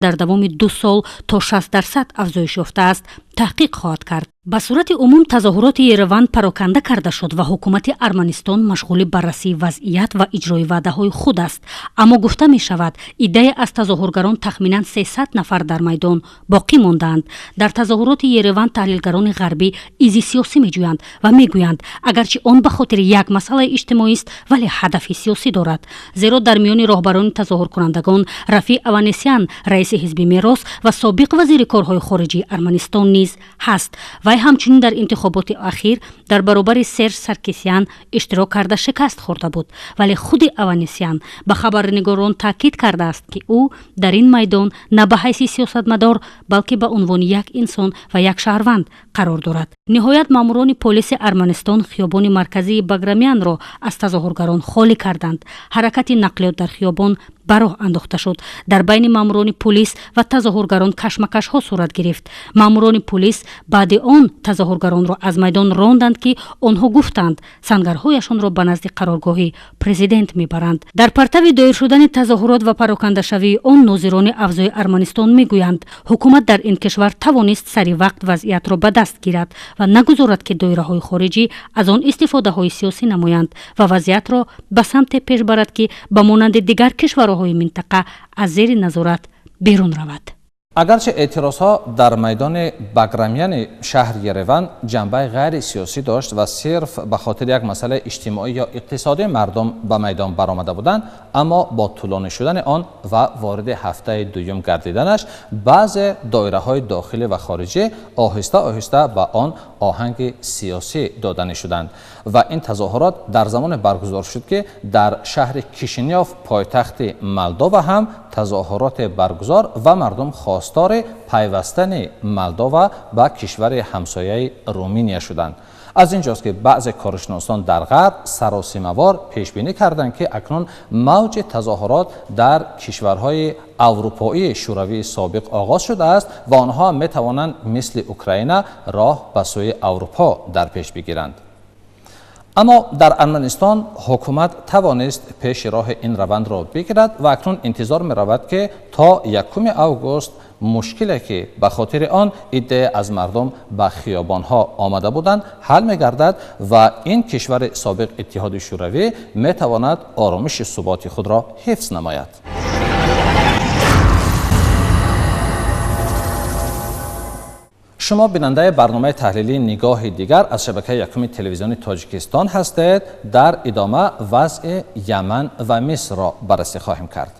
Дар давоми 2 сол то 60% афзоиш ёфтааст, таҳқиқ хоҳад кард. Ба сурати умум тазоҳуроти Ереван пароканда карда шуд ва ҳукумати Арманистон машғули баррасии вазъият ва иҷрои ваъдаҳои худ аст. Аммо гуфта мешавад, иддае аз тазоҳургарон, тахминан 300 нафар, дар майдон боқӣ мондаанд. Дар тазоҳуроти Ереван таҳлилгарони ғарбӣ изи сиёсӣ меҷӯянд ва мегӯянд, агарчи он ба хотири як масъалаи иҷтимоист, вале ҳадафи сиёсӣ дорад, зеро дар миёни роҳбарони тазоҳуркунандагон Рафи Аванесян, раиси ҳизби Мерос ва собиқ вазири корҳои хориҷии Арманистон, низ ҳаст. Вай ҳамчунин дар интихоботи ахир дар баробари Серж Саркисян иштирок карда, шикаст хӯрда буд. Вале худи Аванесян ба хабарнигорон таъкид кардааст, ки ӯ дар ин майдон на ба ҳайси сиёсатмадор, балки ба унвони як инсон ва як шаҳрванд қарор дорад. Ниҳоят, маъмурони полиси Арманистон хиёбони марказии Баграмянро аз тазоҳургарон холӣ карданд. Ҳаракати нақлиёт дар хиёбон ба роҳ андохта шуд. Дар байни маъмурони пулис ва тазоҳургарон кашмакашҳо сурат гирифт. Маъмурони пулис баъди он тазоҳургаронро аз майдон ронданд, ки онҳо гуфтанд, сангарҳояшонро ба назди қароргоҳи президент мебаранд. Дар партави доир шудани тазоҳурот ва парокандашавии он, нозирони авзои Арманистон мегӯянд, ҳукумат дар ин кишвар тавонист сари вақт вазъиятро ба даст гирад ва нагузорад, ки доираҳои хориҷӣ аз он истифодаҳои сиёсӣ намоянд ва вазъиятро ба самте пеш барад, ки ба монанди дигар кишварҳои минтақа аз зери назорат берун равад. Агарчи эътирозҳо дар майдони Баграмяни шаҳри Ереван ҷанбаи ғайрисиёсӣ дошт ва сирф ба хотири як масъалаи иҷтимоӣ ё иқтисодӣ мардум ба майдон баромада буданд, аммо бо тӯлонӣ шудани он ва вориди ҳафтаи дуюм гардиданаш, баъзе доираҳои дохилӣ ва хориҷӣ оҳиста оҳиста ба он оҳанги сиёсӣ доданӣ шуданд. Ва ин тазоҳурот дар замоне баргузор шуд, ки дар шаҳри Кишинёв, пойтахти Молдова, ҳам тазоҳуроте баргузор ва мардум хостори пайвастани Молдова ба кишвари ҳамсояи Руминия шуданд. Аз ин ҷост, ки баъзе коршиносон дар Ғарб саросимавор пешбинӣ карданд, ки акнун мавҷи тазоҳурот дар кишварҳои аврупоии Шӯравии собиқ оғоз шудааст ва онҳо метавонанд мисли Украина роҳ ба сӯи Аврупо дар пеш бигиранд. Аммо дар Арманистон ҳукумат тавонист пеши роҳи ин равандро бигирад ва акнун интизор меравад, ки то 1 август мушкиле, ки ба хотири он иддае аз мардум ба хиёбонҳо омада буданд, ҳал мегардад ва ин кишвари собиқ Иттиҳоди Шӯравӣ метавонад оромиши суботи худро ҳифз намояд. Шумо бинандаи барномаи таҳлилии «Нигоҳи дигар» аз шабакаи якуми телевизиони Тоҷикистон ҳастед. Дар идома вазъи Яман ва Мисрро баррасӣ хоҳем кард.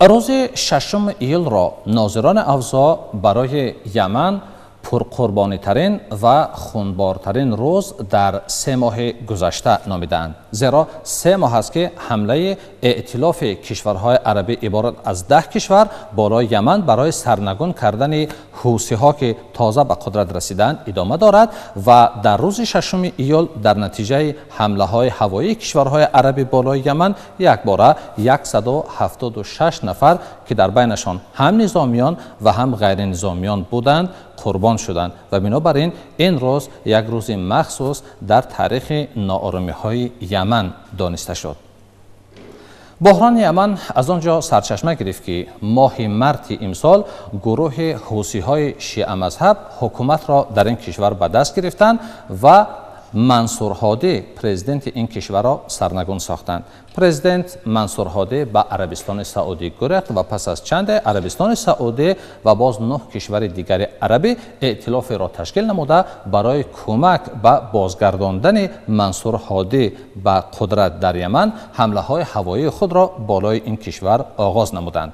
Рӯзи 6 июлро нозирони авзоъ барои Яман пурқурбонитарин ва хунбортарин рӯз дар 3 моҳи гузашта номидаанд, зеро 3 моҳ аст, ки ҳамлаи эътилофи кишварҳои арабӣ иборат аз 10 кишвар болои Яман барои сарнагун кардани ҳусиҳо, ки тоза ба қудрат расидаанд, идома дорад. Ва дар рӯзи 6 июл дар натиҷаи ҳамлаҳои ҳавоии кишварҳои арабӣ болои Яман якбора 176 нафар, ки дар байнашон ҳам низомиён ва ҳам ғайринизомиён буданд, қурбон шуданд. Ва бинобар ин ин рӯз як рӯзи махсус дар таърихи нооромиҳои Яман дониста шуд. Боҳрони Яман аз он ҷо сарчашма гирифт, ки моҳи марти имсол гурӯҳи ҳусиҳои шиамазҳаб ҳукуматро дар ин кишвар ба даст гирифтанд ва Мансурҳодӣ, президенти ин кишварро, сарнагун сохтанд. Президент Мансурҳодӣ ба Арабистони Саудӣ гурехт ва пас аз чанде Арабистони Саудӣ ва боз нӯҳ кишвари дигари арабӣ эътилоферо ташкил намуда, барои кӯмак ба бозгардондани Мансурҳодӣ ба қудрат дар Яман ҳамлаҳои ҳавоии худро болои ин кишвар оғоз намуданд.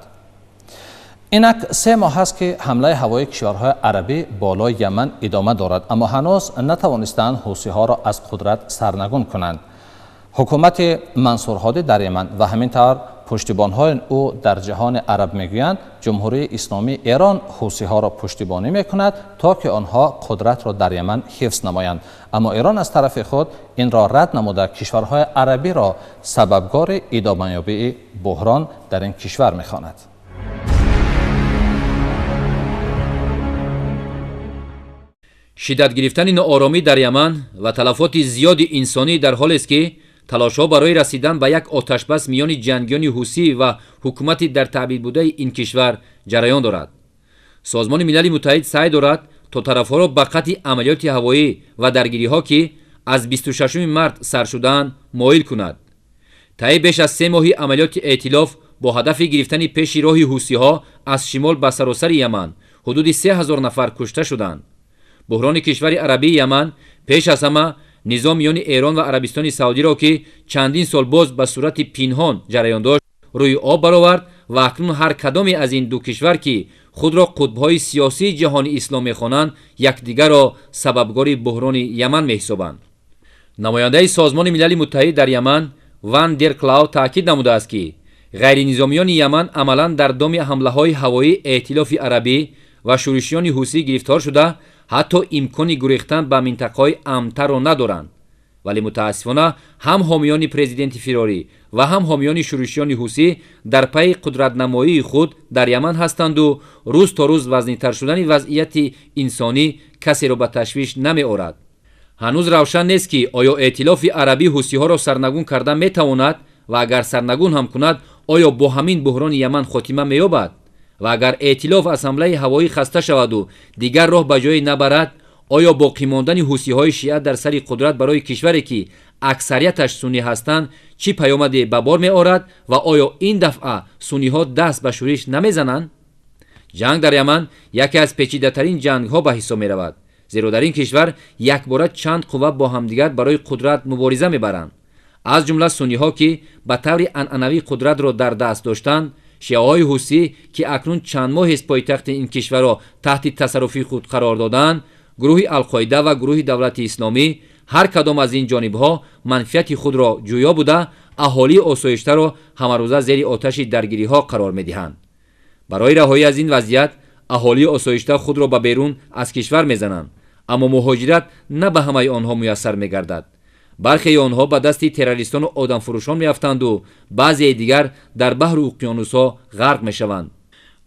Инак 3 моҳ аст, ки ҳамлаи ҳавоии кишварҳои арабӣ болои Яман идома дорад, аммо ҳанӯз натавонистанд ҳусиҳоро аз қудрат сарнагун кунанд. Ҳукумати Мансурҳодӣ дар Яман ва ҳамин тавр пуштибонҳои ӯ дар ҷаҳони араб мегӯянд, Ҷумҳурии Исломии Эрон ҳусиҳоро пуштибонӣ мекунад, то ки онҳо қудратро дар Яман ҳифз намоянд. Аммо Эрон аз тарафи худ инро рад намуда, кишварҳои арабиро сабабгори идомаёбии буҳрон дар ин кишвар мехонад. Шиддат гирифтани нооромӣ дар Яман ва талафоти зиёди инсонӣ дар ҳолест, ки Талошҳо барои расидан ба як оташбас миёни ҷангиёни ҳусӣ ва ҳукумати дар таъбид будаи ин кишвар ҷараён дорад. Созмони Милали Муттаҳид саъй дорад то тарафҳоро ба қатъи амалиёти ҳавоӣ ва даргириҳо, ки аз 26 март сар шудаанд, моил кунад. Таи беш аз 3 моҳи амалиёти эътилоф бо ҳадафи гирифтани пеши роҳи ҳусиҳо аз шимол ба саросари Яман ҳудуди 3000 нафар кушта шуданд. Буҳрони кишвари арабии Яман пеш аз ҳама низом миёни Эрон ва Арабистони Саудиро, ки чандин сол боз ба сурати пинҳон ҷараён дошт, рӯи об баровард ва акнун ҳар кадоме аз ин ду кишвар, ки худро қутбҳои сиёсии ҷаҳони ислом мехонанд, якдигарро сабабгори буҳрони Яман меҳисобанд. Намояндаи Созмони Милали Муттаҳид дар Яман Ван дер Клау таъкид намудааст, ки ғайринизомиёни Яман амалан дар доми ҳамлаҳои ҳавоии эътилофи арабӣ ва шӯришиёни ҳусӣ гирифтор шуда, ҳатто имкони гурехтан ба минтақаҳои амнтарро надоранд. Вале мутаассифона ҳам ҳомиёни президенти фирорӣ ва ҳам ҳомиёни шӯришиёни ҳусӣ дар пайи қудратнамоии худ дар Яман ҳастанду рӯз то рӯз вазнитар шудани вазъияти инсонӣ касеро ба ташвиш намеорад. Ҳанӯз равшан нест, ки оё эътилофи арабӣ ҳусиҳоро сарнагун карда метавонад ва агар сарнагун ҳам кунад, оё бо ҳамин буҳрони Яман хотима меёбад? Ва агар эътилоф аз ҳамлаи ҳавоӣ хаста шаваду дигар роҳ ба ҷое набарад, оё боқӣ мондани ҳусиҳои шиа дар сари қудрат барои кишваре, ки аксарияташ суннӣ ҳастанд, чӣ паёмаде ба бор меорад ва оё ин дафъа сунниҳо даст ба шӯриш намезананд? Ҷанг дар Яман яке аз печидатарин ҷангҳо ба ҳисоб меравад, зеро дар ин кишвар якбора чанд қувва бо ҳамдигар барои қудрат мубориза мебаранд, аз ҷумла сунниҳо, ки ба таври анъанавӣ қудратро дар даст доштанд, шиаҳои ҳусӣ, ки акнун чанд моҳест пойтахти ин кишварро таҳти тасарруфи худ қарор доданд, гурӯҳи Алқоида ва гурӯҳи Давлати Исломӣ. Ҳар кадом аз ин ҷонибҳо манфиати худро ҷӯё буда, аҳолии осоиштаро ҳамарӯза зери оташи даргириҳо қарор медиҳанд. Барои раҳоӣ аз ин вазъият аҳолии осоишта худро ба берун аз кишвар мезананд, аммо муҳоҷират на ба ҳамаи онҳо муяссар мегардад. Бархеи онҳо ба дасти террористону одамфурӯшон меафтанду баъзеи дигар дар баҳру уқёнусҳо ғарқ мешаванд.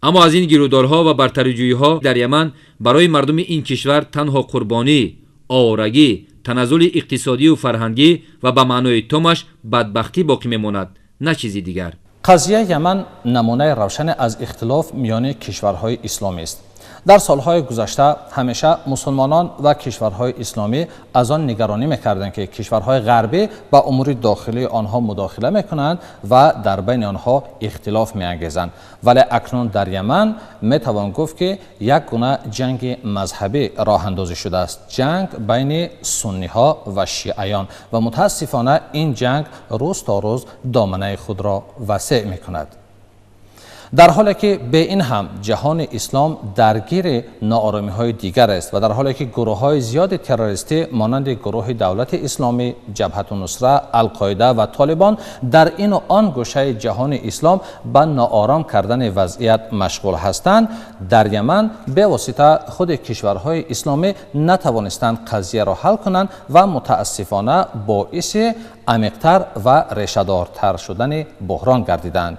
Аммо аз ин гирудорҳо ва бартариҷӯиҳо дар Яман барои мардуми ин кишвар танҳо қурбонӣ, оворагӣ, таназзули иқтисодию фарҳангӣ ва ба маънои томаш бадбахтӣ боқӣ мемонад, на чизи дигар. Қазияи Яман намунаи равшане аз ихтилоф миёни кишварҳои исломӣ аст. Дар солҳои гузашта ҳамеша мусулмонон ва кишварҳои исломӣ аз он нигаронӣ мекарданд, ки кишварҳои ғарбӣ ба умури дохилии онҳо мудохила мекунанд ва дар байни онҳо ихтилоф меангезанд. Вале акнун дар Яман метавон гуфт, ки як гуна ҷанги мазҳабӣ роҳандозӣ шудааст, ҷанг байни сунниҳо ва шиаён, ва мутаассифона ин ҷанг рӯз то рӯз доманаи худро васеъ мекунад. Дар ҳоле ки бе ин ҳам ҷаҳони ислом даргири нооромиҳои дигар аст ва дар ҳоле ки гурӯҳҳои зиёди террористӣ монанди гурӯҳи Давлати Исломӣ, Ҷабҳатуннусра, Алқоида ва Толибон дар ину он гӯшаи ҷаҳони ислом ба ноором кардани вазъият машғул ҳастанд, дар Яман бевосита худи кишварҳои исломӣ натавонистанд қазияро ҳал кунанд ва мутаассифона боиси амиқтар ва решадортар шудани буҳрон гардиданд.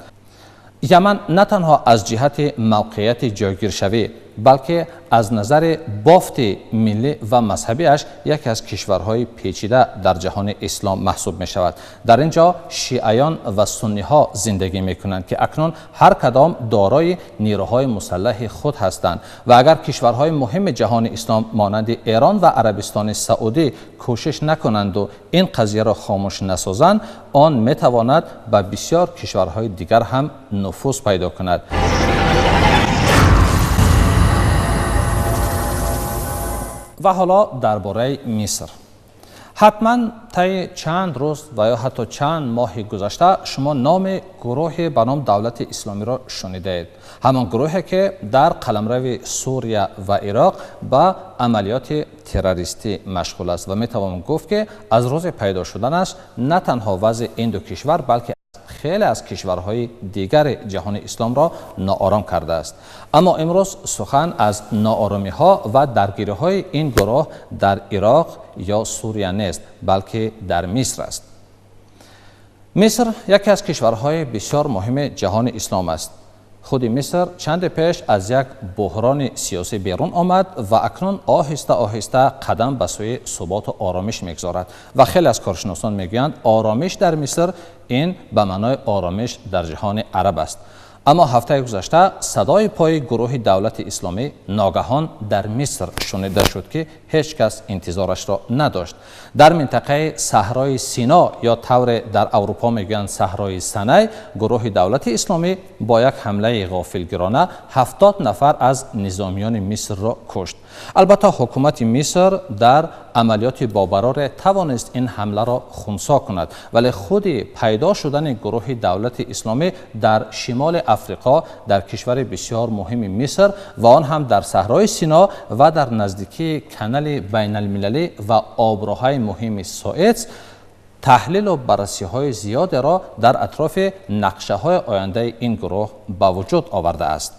Яман на танҳо аз ҷиҳати мавқеияти ҷойгиршавӣ, балки аз назари бофти миллӣ ва мазҳабиаш яке аз кишварҳои печида дар ҷаҳони ислом маҳсуб мешавад. Дар ин ҷо шиаён ва сунниҳо зиндагӣ мекунанд, ки акнун ҳар кадом дорои нерӯҳои мусаллаҳи худ ҳастанд ва агар кишварҳои муҳими ҷаҳони ислом монанди Эрон ва Арабистони Саудӣ кӯшиш накунанду ин қазияро хомӯш насозанд, он метавонад ба бисёр кишварҳои дигар ҳам нуфуз пайдо кунад. Ва ҳоло дар бораи Миср. Ҳатман таи чанд рӯз ва ё ҳатто чанд моҳи гузашта шумо номи гурӯҳе ба ном Давлати Исломиро шунидаед. Ҳамон гурӯҳе, ки дар қаламрави Сурия ва Ироқ ба амалиёти террористӣ машғул аст ва метавон гуфт, ки аз рӯзи пайдо шуданаш на танҳо вазъи ин ду кишвар, балки хеле аз кишварҳои дигари ҷаҳони исломро ноором кардааст. Аммо имрӯз сухан аз нооромиҳо ва даргириҳои ин гурӯҳ дар Ироқ ё Сурия нест, балки дар Миср аст. Миср яке аз кишварҳои бисёр муҳими ҷаҳони ислом аст. Худи Миср чанде пеш аз як буҳрони сиёсӣ берун омад ва акнун оҳиста оҳиста қадам ба сӯи суботу оромиш мегузорад ва хеле аз коршиносон мегӯянд, оромиш дар Миср ин ба маънои оромиш дар ҷаҳони араб аст. Аммо ҳафтаи гузашта садои пои гурӯҳи Давлати Исломӣ ногаҳон дар Миср шунида шуд, ки ҳеҷ кас интизорашро надошт. Дар минтақаи саҳрои Сино ё тавре дар Аврупо мегӯянд саҳрои Санай, гурӯҳи Давлати Исломӣ бо як ҳамлаи ғофилгирона 70 нафар аз низомиёни Мисрро кушт. Албатта, ҳукумати Миср дар амалиёти бобароре тавонист ин ҳамларо хунсо кунад, вале худи пайдо шудани гурӯҳи Давлати Исломӣ дар шимоли Африқо, дар кишвари бисёр муҳими Миср ва он ҳам дар саҳрои Сино ва дар наздикии канали байналмилалӣ ва оброҳаи муҳими Суэц, таҳлилу баррасиҳои зиёдеро дар атрофи нақшаҳои ояндаи ин гурӯҳ ба вуҷуд овардааст.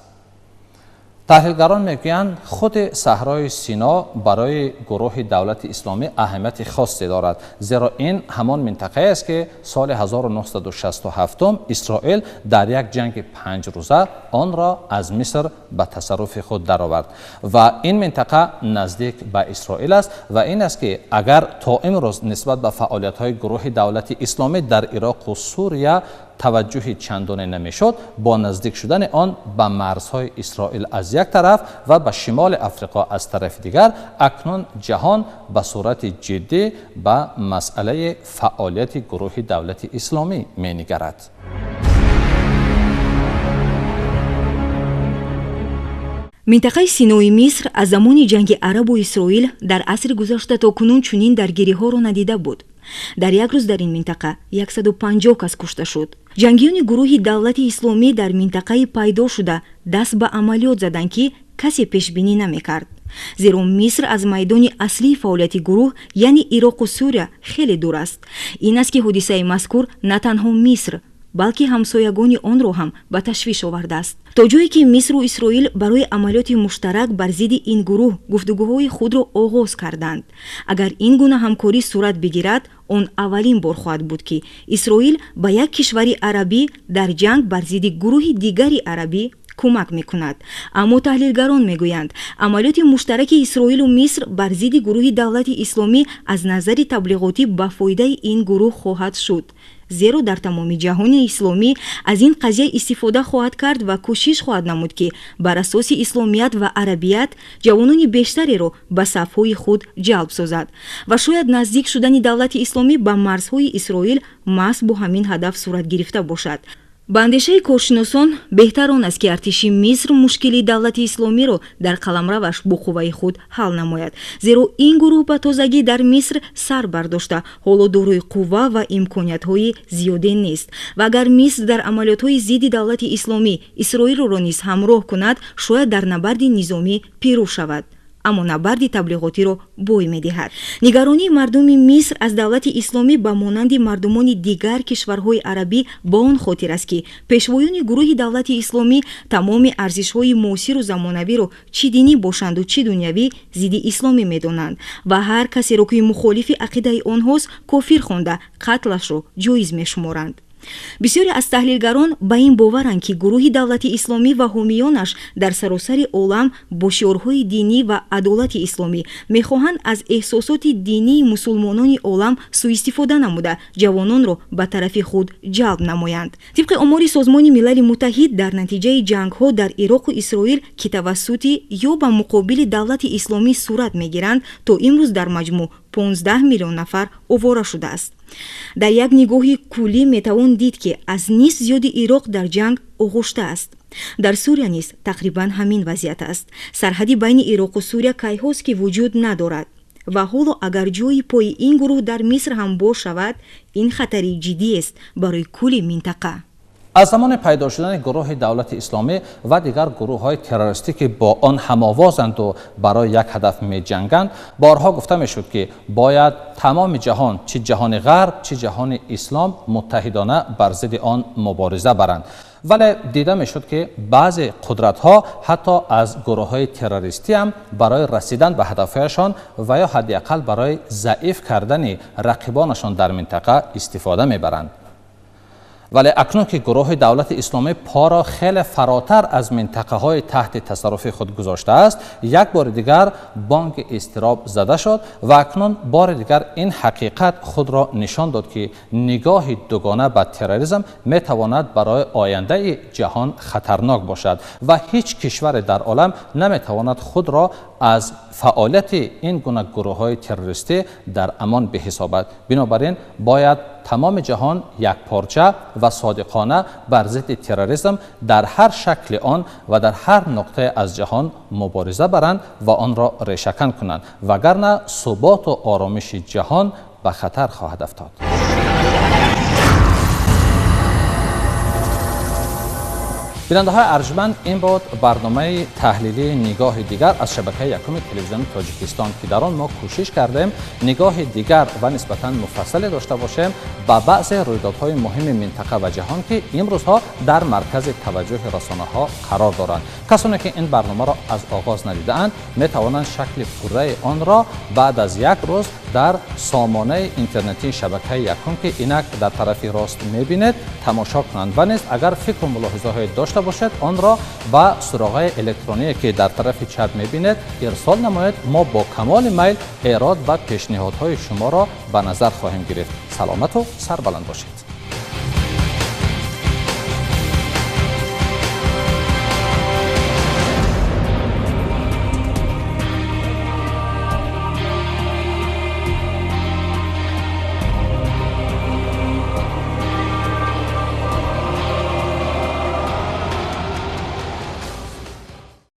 Таҳлилгарон мегӯянд, худи саҳрои Сино барои гурӯҳи Давлати Исломӣ аҳамияти хосе дорад, зеро ин ҳамон минтақае аст, ки соли 1967 Исроил дар як ҷанги 5-рӯза онро аз Миср ба тасарруфи худ даровард ва ин минтақа наздик ба Исроил аст. Ва ин аст, ки агар то имрӯз нисбат ба фаъолиятҳои гурӯҳи Давлати Исломӣ дар Ироқу Сурия таваҷҷӯҳи чандоне намешуд, бо наздик шудани он ба марзҳои Исроил аз як тараф ва ба шимоли Африқо аз тарафи дигар, акнун ҷаҳон ба сурати ҷиддӣ ба масъалаи фаъолияти гурӯҳи Давлати Исломӣ менигарад. Минтақаи Синои Миср аз замони ҷанги арабу Исроил дар асри гузашта то кунун чунин даргириҳоро надида буд. Дар як рӯз дар ин минтақа 150 кас кушта шуд. Ҷангиёни гурӯҳи Давлати Исломӣ дар минтақаи пайдо шуда даст ба амалиёт заданд, ки касе пешбинӣ намекард, зеро Миср аз майдони аслии фаъолияти гурӯҳ, яъне Ироқу Сурия, хеле дур аст. Ин аст, ки ҳодисаи мазкур на танҳо Миср, балки ҳамсоягони онро ҳам ба ташвиш овардааст. То ҷое ки Мисру Исроил барои амалиёти муштарак бар зидди ин гурӯҳ гуфтугӯҳои худро оғоз карданд. Агар ин гуна ҳамкорӣ сурат бигирад, он аввалин бор хоҳад буд, ки Исроил ба як кишвари арабӣ дар ҷанг бар зидди гурӯҳи дигари арабӣ кӯмак мекунад. Аммо таҳлилгарон мегӯянд, амалиёти муштараки Исроилу Миср бар зидди гурӯҳи Давлати Исломӣ аз назари таблиғотӣ ба фоидаи ин гурӯҳ хоҳад шуд, зеро дар тамоми ҷаҳони исломӣ аз ин қазия истифода хоҳад кард ва кӯшиш хоҳад намуд, ки бар асоси исломият ва арабият ҷавонони бештареро ба сафҳои худ ҷалб созад. Ва шояд наздик шудани Давлати Исломӣ ба марзҳои Исроил маҳз бо ҳамин ҳадаф сурат гирифта бошад. Ба андешаи коршиносон, беҳтар он аст, ки артиши Миср мушкили Давлати Исломиро дар қаламраваш бо қувваи худ ҳал намояд, зеро ин гурӯҳ ба тозагӣ дар Миср сар бардошта, ҳоло дорои қувва ва имкониятҳои зиёде нест. Ва агар Миср дар амалиётҳои зидди Давлати Исломӣ Исроилро низ ҳамроҳ кунад, шояд дар набарди низомӣ пирӯз шавад, аммо набарди таблиғотиро бой медиҳад. Нигаронии мардуми Миср аз Давлати Исломӣ ба монанди мардумони дигар кишварҳои арабӣ ба он хотир аст, ки пешвоёни гурӯҳи Давлати Исломӣ тамоми арзишҳои муосиру замонавиро, чӣ динӣ бошанду чӣ дунявӣ, зидди исломӣ медонанд ва ҳар касеро, ки мухолифи ақидаи онҳост, кофир хонда, қатлашро ҷоиз мешуморанд. Бисёре аз таҳлилгарон ба ин боваранд, ки гурӯҳи Давлати Исломӣ ва ҳомиёнаш дар саросари олам бо шиорҳои динӣ ва адолати исломӣ мехоҳанд аз эҳсосоти динии мусулмонони олам сӯистифода намуда, ҷавононро ба тарафи худ ҷалб намоянд. Тибқи омори Созмони Милали Муттаҳид, дар натиҷаи ҷангҳо дар Ироқу Исроил, ки тавассути ё ба муқобили Давлати Исломӣ сурат мегиранд, то имрӯз дар маҷмӯъ 15 миллион нафар овора шудааст. Дар як нигоҳи куллӣ метавон дид, ки аз нисф зиёди Ироқ дар ҷанг оғушта аст. Дар Сурия низ тақрибан ҳамин вазъият аст. Сарҳади байни Ироқу Сурия кайҳост, ки вуҷуд надорад, ва ҳоло агар ҷои пои ин гурӯҳ дар Миср ҳам боз шавад, ин хатари ҷиддиест барои кулли минтақа. Аз замони пайдо шудани гурӯҳи Давлати Исломӣ ва дигар гурӯҳҳои террористӣ, ки бо он ҳамовозанду барои як ҳадаф меҷанганд, борҳо гуфта мешуд, ки бояд тамоми ҷаҳон, чӣ ҷаҳони ғарб, чӣ ҷаҳони ислом, муттаҳидона бар зидди он мубориза баранд. Вале дида мешуд, ки баъзе қудратҳо ҳатто аз гурӯҳҳои террористӣ ҳам барои расидан ба ҳадафҳояшон ва ё ҳадди ақал барои заиф кардани рақибонашон дар минтақа истифода мебаранд. Вале акнун ки гурӯҳи давлати исломӣ поро хеле фаротар аз минтақаҳои таҳти тасарруфи худ гузоштааст, як бори дигар бонги изтироб зада шуд ва акнун бори дигар ин ҳақиқат худро нишон дод, ки нигоҳи дугона ба терроризм метавонад барои ояндаи ҷаҳон хатарнок бошад ва ҳеҷ кишваре дар олам наметавонад худро аз фаъолияти ин гуна гурӯҳҳои террористӣ дар амон биҳисобад. Бинобар ин бояд тамоми ҷаҳон якпорча ва содиқона бар зидди терроризм дар ҳар шакли он ва дар ҳар нуқтае аз ҷаҳон мубориза баранд ва онро решакан кунанд, вагарна суботу оромиши ҷаҳон ба хатар хоҳад афтод. Бинандаҳои арҷманд, ин буд барномаи таҳлилии нигоҳи дигар аз шабакаи якуми телевизиони Тоҷикистон, ки дар он мо кӯшиш кардем нигоҳи дигар ва нисбатан муфассале дошта бошем ба баъзе рӯйдодҳои муҳими минтақа ва ҷаҳон, ки имрӯзҳо дар маркази таваҷҷӯҳи расонаҳо қарор доранд. Касоне ки ин барномаро аз оғоз надидаанд, метавонанд шакли пурраи онро баъд аз як рӯз дар сомонаи интернетии шабакаи якум, ки инак дар тарафи рост мебинед, тамошо кунанд ва низ агар фикру мулоҳизаҳое дошта бошед, онро ба суроғаи электроние, ки дар тарафи чап мебинед, ирсол намоед. Мо бо камоли майл эрод ва пешниҳодҳои шуморо ба назар хоҳем гирифт. Саломату сарбаланд бошед.